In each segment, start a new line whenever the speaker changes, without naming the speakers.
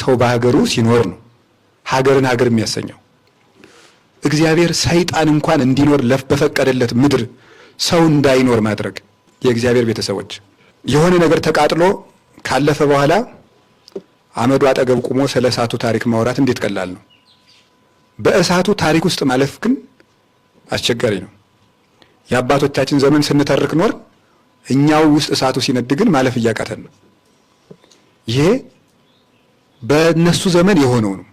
ሰው በሀገሩ ሲኖር ነው ሀገርን ሀገር የሚያሰኘው። እግዚአብሔር ሰይጣን እንኳን እንዲኖር በፈቀደለት ምድር ሰው እንዳይኖር ማድረግ። የእግዚአብሔር ቤተሰቦች፣ የሆነ ነገር ተቃጥሎ ካለፈ በኋላ አመዱ አጠገብ ቆሞ ስለ እሳቱ ታሪክ ማውራት እንዴት ቀላል ነው። በእሳቱ ታሪክ ውስጥ ማለፍ ግን አስቸጋሪ ነው። የአባቶቻችን ዘመን ስንተርክ ኖር፣ እኛው ውስጥ እሳቱ ሲነድ ግን ማለፍ እያቃተን ነው። ይሄ በእነሱ ዘመን የሆነው ነው።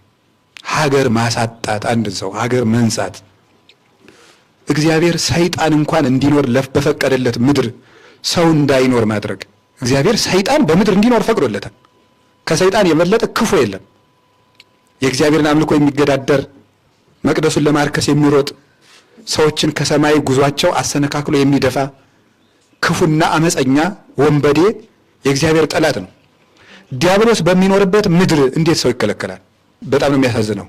ሀገር ማሳጣት፣ አንድን ሰው ሀገር መንሳት። እግዚአብሔር ሰይጣን እንኳን እንዲኖር በፈቀደለት ምድር ሰው እንዳይኖር ማድረግ። እግዚአብሔር ሰይጣን በምድር እንዲኖር ፈቅዶለታል። ከሰይጣን የበለጠ ክፉ የለም። የእግዚአብሔርን አምልኮ የሚገዳደር፣ መቅደሱን ለማርከስ የሚሮጥ፣ ሰዎችን ከሰማይ ጉዟቸው አሰነካክሎ የሚደፋ ክፉና አመፀኛ ወንበዴ የእግዚአብሔር ጠላት ነው። ዲያብሎስ በሚኖርበት ምድር እንዴት ሰው ይከለከላል? በጣም ነው የሚያሳዝነው።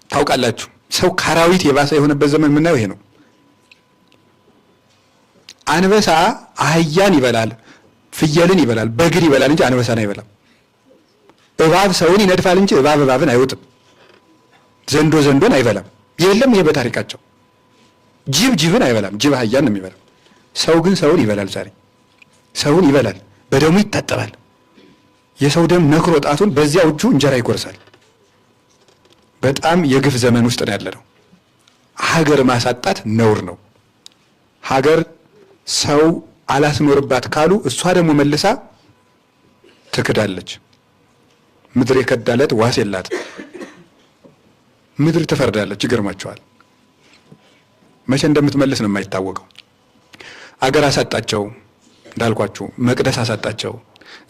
ታውቃላችሁ፣ ሰው ከአራዊት የባሰ የሆነበት ዘመን የምናየው ይሄ ነው። አንበሳ አህያን ይበላል፣ ፍየልን ይበላል፣ በግን ይበላል እንጂ አንበሳን አይበላም። እባብ ሰውን ይነድፋል እንጂ እባብ እባብን አይውጥም። ዘንዶ ዘንዶን አይበላም። የለም ይሄ በታሪካቸው። ጅብ ጅብን አይበላም። ጅብ አህያን ነው የሚበላው። ሰው ግን ሰውን ይበላል። ዛሬ ሰውን ይበላል፣ በደሙ ይታጠባል። የሰው ደም ነክሮ ጣቱን በዚያው እጁ እንጀራ ይጎርሳል። በጣም የግፍ ዘመን ውስጥ ነው ያለነው። ሀገር ማሳጣት ነውር ነው። ሀገር ሰው አላስኖርባት ካሉ እሷ ደግሞ መልሳ ትክዳለች። ምድር የከዳለት ዋስ የላት። ምድር ትፈርዳለች። ይገርማቸዋል። መቼ እንደምትመልስ ነው የማይታወቀው። አገር አሳጣቸው እንዳልኳችሁ፣ መቅደስ አሳጣቸው።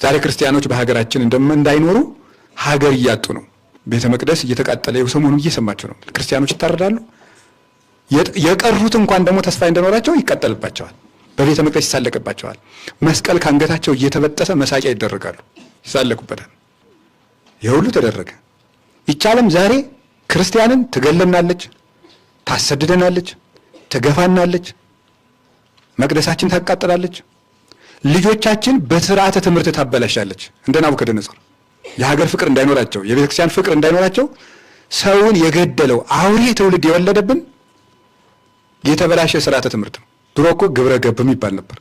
ዛሬ ክርስቲያኖች በሀገራችን እንዳይኖሩ ሀገር እያጡ ነው። ቤተ መቅደስ እየተቃጠለ ሰሞኑ እየሰማችሁ ነው። ክርስቲያኖች ይታረዳሉ። የቀሩት እንኳን ደግሞ ተስፋ እንደኖራቸው ይቃጠልባቸዋል። በቤተ መቅደስ ይሳለቅባቸዋል። መስቀል ከአንገታቸው እየተበጠሰ መሳቂያ ይደረጋሉ፣ ይሳለቁበታል። ይህ ሁሉ ተደረገ። ይቻለም ዛሬ ክርስቲያንን ትገለናለች፣ ታሰድደናለች፣ ትገፋናለች፣ መቅደሳችን ታቃጥላለች፣ ልጆቻችን በስርዓተ ትምህርት ታበላሻለች። እንደ ናቡከደነፆር የሀገር ፍቅር እንዳይኖራቸው፣ የቤተ ክርስቲያን ፍቅር እንዳይኖራቸው ሰውን የገደለው አውሬ ትውልድ የወለደብን የተበላሸ ስርዓተ ትምህርት ነው። ድሮ እኮ ግብረ ገብ የሚባል ነበር።